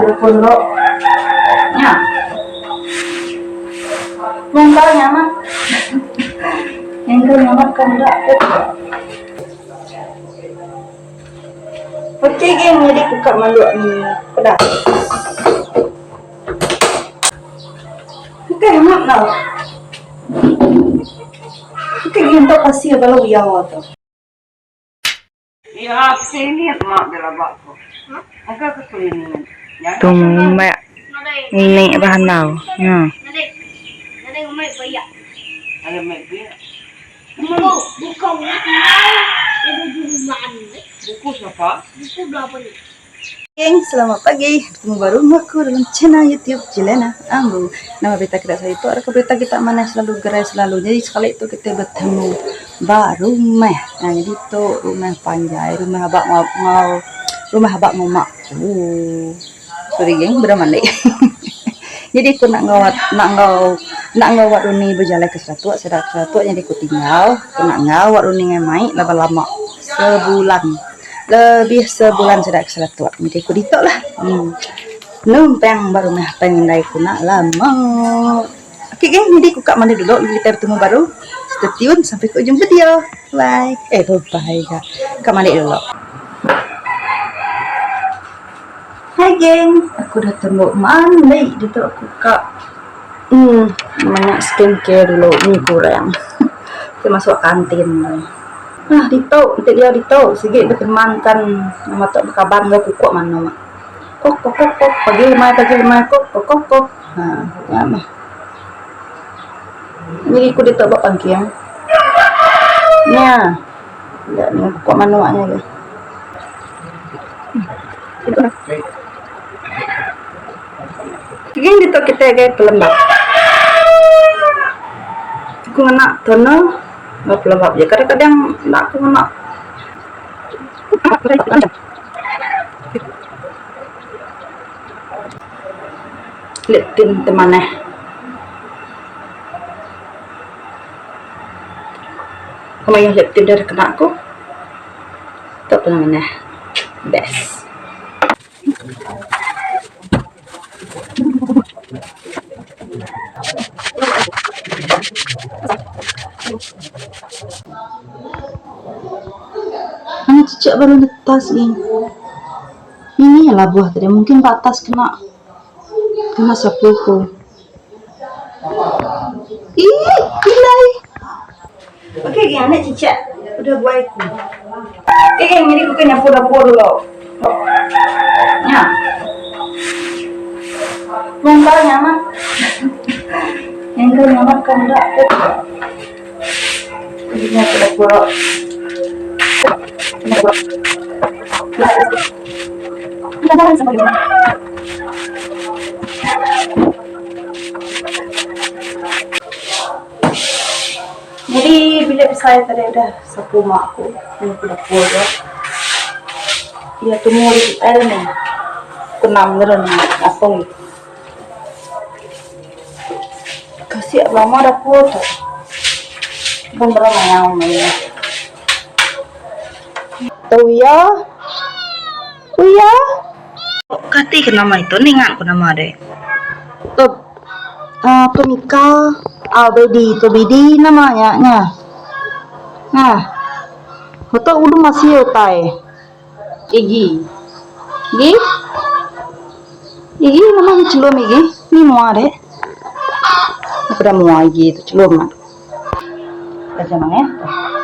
dapur dulu. Nya. Nyangka nya amat. Nyangka nya amat ka meda aku. Okey geng jadi ku ka manduk ni pedas. Bukai amat tau. Bukai geng tu pasir bala uyau tu. Tu ngumbai ini bahanau. Hmm. Geng, selamat pagi. Bertemu baru dengan aku dalam channel YouTube Jelena Ambu. Nama berita kita hari itu ada berita kita mana selalu gerai selalu. Jadi sekali itu kita bertemu ba rumah. Nah, jadi tu rumah panjai, rumah abak ngau, ngau rumah abak ngumak. Uh. Sorry geng, beda mandi. jadi aku nak ngawat nak ngau nak ngawat Runi berjalan ke Seratuk, saya ke Seratuk jadi aku tinggal. Aku nak ngawat Runi ngai mai lama lama sebulan. Lebih sebulan sida ke Saratok. Miti ku ditu lah. Hmm. Numpang ba rumah pengindai ku nak lama. Okey geng, jadi ku ka mandi dulu lalu kita bertemu baru. Stay tune sampai ke ujung video. Bye. Eh, bye bye ga. Ka mandi dulu. Hai geng, aku dah tembu mandi ditu aku ka hmm nama nya skincare dulu mi kurang. Ti masuk kantin. Nah ditu enti diau ditu sigi beteman kan nama tu bekaban enggau kukuk manuk. Kok kok kok kok pagi lemai pagi lemai kok kok kok kok ha nya meh. Nyadi ku ditu ba pangking. Nya enda ninga kukuk manuk nya agei. Gin ditu kitai agei pelembap. Ku ngena toner. Enggau pelembap je kadang-kadang enda aku ngena. Lip tint ti manah. Mayuh lip tint da kena aku. Tu paling manah. Best. Anak cicak baru netas ni. Ini labuh tadi mungkin ba atas kena kena sapu ku. Ih, ilai. Okey geng, anak cicak udah buai ku. Okey geng, jadi ku kena nyapu dapur dulu. Nya. Nyangka nya amat. Nyangka nya amat ka meda aku. Jadi nyapu dapur. Jadi bilik besai tadi udah sapu mak aku nyapu dapur tu. Iya tumu di kitai dah nih. Kenam dah nih nyapu. Kasih lama dapur tu. Bang bala mayau meh. Tu iya. Uya. Kati ke nama itu ninga ku nama deh. Tu uh, Tomika Albedi Tobidi nama nya nya. Nah. Betul udah masih utai. Igi. Igi. Igi nama ni celum igi. Ni mua deh. Pada mua igi tu celum nak. Baca mang ya.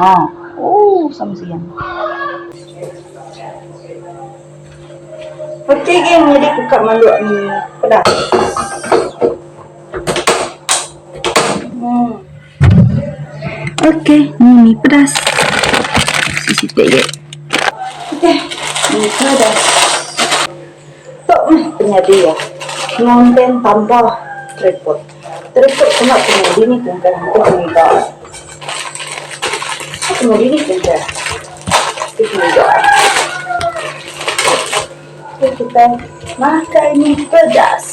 Oh. Oh, sama siang. Okey geng, jadi aku kat manduk ni pedas. Hmm. Okey, ni mi pedas. Sisi tek ge. Okey, mi pedas. Tok meh penyadi ya. Ngonten tanpa tripod. Tripod kena penyadi ni kungkah untuk pengiga. Penyadi ni kungkah. Itu pengiga. Okay, kita makan mi pedas.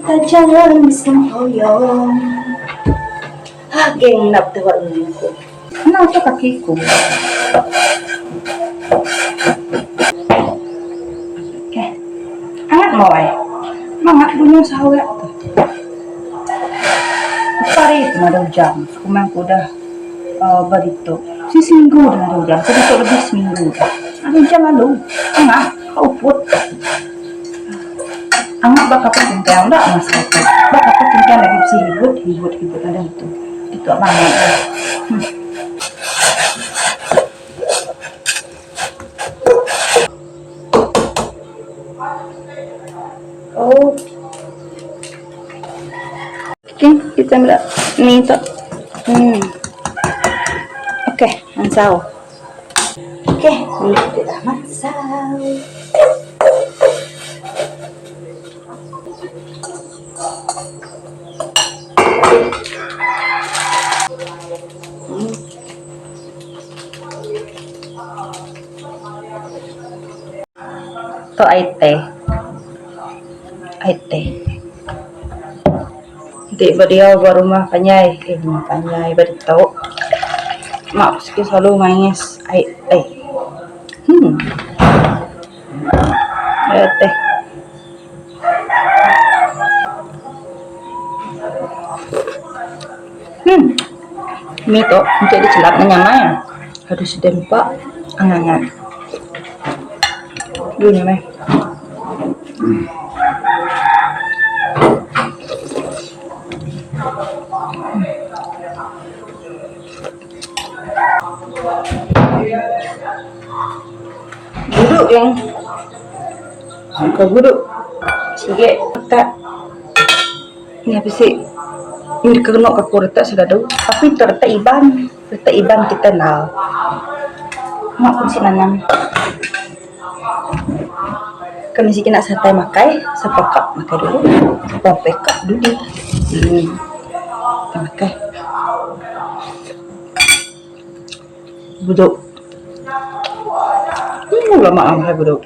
Kita jangan sempoyong. Geng nap tu aku. Kenapa tu kaki ku? Okay. Angat mau ai. Mangat bunyi sawak tu. Pari tu ada jam. Kumang ku dah uh, beritu. Si seminggu dah ada jam. Aku lebih seminggu dah. Ada jam lalu. Angat. Kauput. Amat baka pun tinggal enda masa tu. Baka pun tinggal lagi bisi hibut, hibut, hibut ada itu. Itu bangat. Oh. Okay, kita ambil ni tu. Okay, mansau. Okay, ni kita dah mansau. Tu ai teh. Ai teh. Enti ba diau ba rumah panjai, eh rumah panjai ba ditu. Mak sigi selalu mangis ai teh. Hmm. Ai teh. Hmm. Mi tu enti dichelap ne nyamai. Harus dempa angat-angat. Dulu nyamai. Duduk yang Suka duduk. Sige tak. Ni bisi ni kena ka aku retak selalu. Tapi tu retak iban. Retak iban kita nal. Mak pun si nanam. Kami sigi nak santai makai. Sapa kap makai dulu. Sapa pekap dudi. Kita makai. Buduk. Lama makai buduk.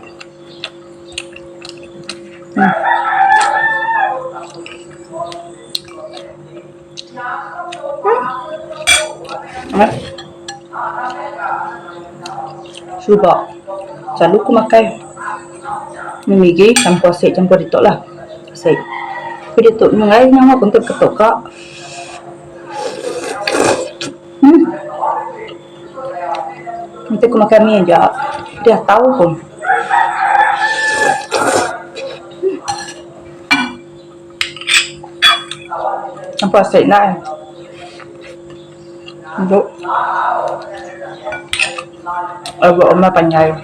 Suba. Selalu ku makai migi campur asi campur ditu lah. Asi. Tapi ditu menggai nyawa ku entu ketu ka. Enti ku makai mi aja dia tau ku. Campur asi enda eh. Endu ba rumah panjai.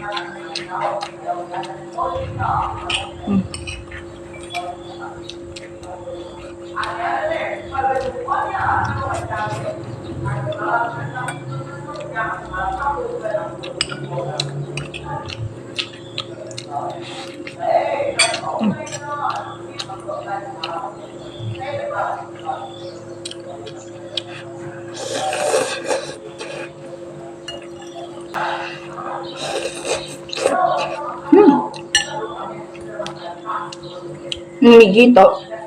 Migi tu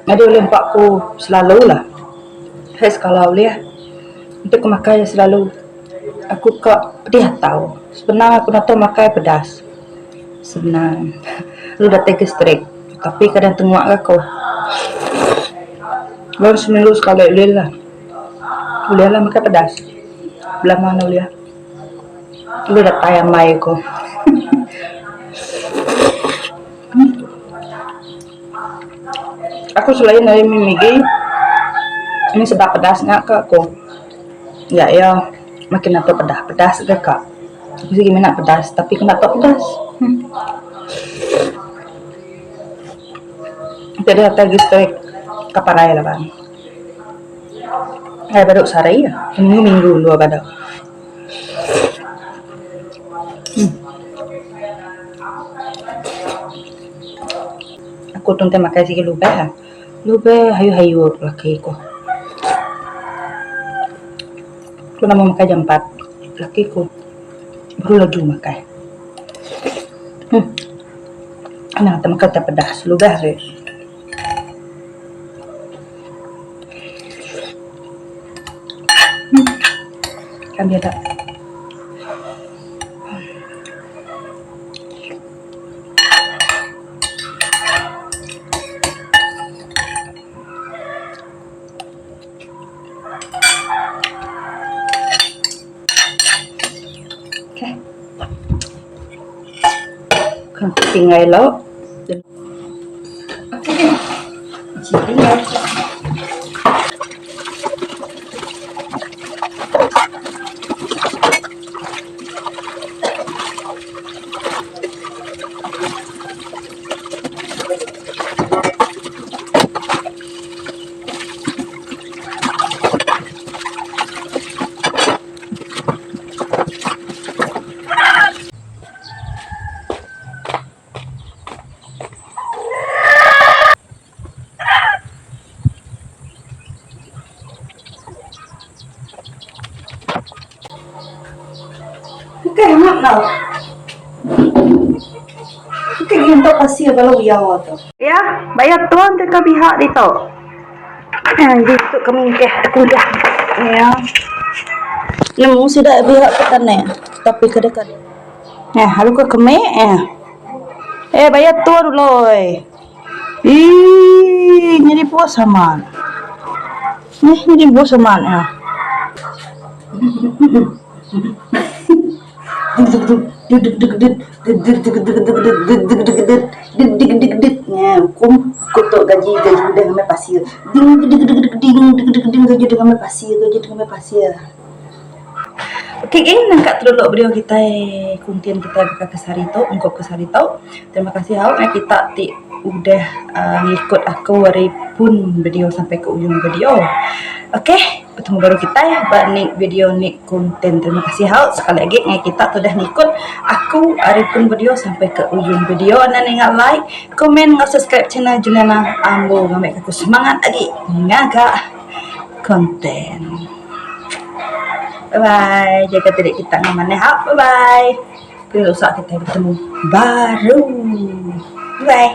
nyadi ulih empa ku selalu lah. Hai sekala ulih enti ku makai selalu aku ka pedih atau. Sebenar aku nato makai pedas. Sebenar lalu datai gastrik tapi kadang tengok ga ku. Baru seminggu sekali ulih lah. Ulih lah makai pedas. Belama ne ulih. Lalu datai ambai ku. Aku selain ari mi migi ini sebab pedas nya ka aku. Ya iya makin ato pedas pedas ga ka. Aku sigi mina pedas tapi ku enda tau pedas. Enti deh atai gastrik ka parai laban. Ai badu sehari minggu minggu dua badu. Aku tu enti makai sigi lubah. Lubah hayu hayu laki ku. Ku nama makai jampat laki ku baru laju makai. Anang te makai te pedas lubah ri. Ikan biada. Okay. Kan tinggal lo. Okay. Tinggal. Bukan amat tau. Bukan yang tak pasti kalau uyau tu. Ya, bayar tuan dekat pihak ditu. Ditu kami ke aku dah. Ya. Nemu sida pihak ke tanah tapi ke dekat. Eh, halu ke kemi eh. Eh, bayar tuan dulu oi. Ih, nyadi puas amat. Nih, nyadi puas amat ya. Kum ku tu gaji gaji udah ngamai pasir. Ding ding ding ding ding ding ding gaji udah ngamai pasir gaji udah ngamai pasir. Okey geng nangka tu dulu video kitai kuntin kitai baka ke sehari tu ungkup ke sehari tu. Terima kasih au ngagai kita ti udah uhh ngikut aku ari pun video sampai ke ujung video. Okey betemu baru kitai ba nik video nik kuntin. Terima kasih au sekali agi ngagai kita ti udah ngikut aku ari pun video sampai ke ujung video. Enda ninga like, komen enggau subscribe channel Juliana Ambo ngambika aku semangat agi ngaga konten. Bye bye. Jaga diri kita enggau manah au. Bye bye. Pia lusa kitai betemu baru. Bye bye.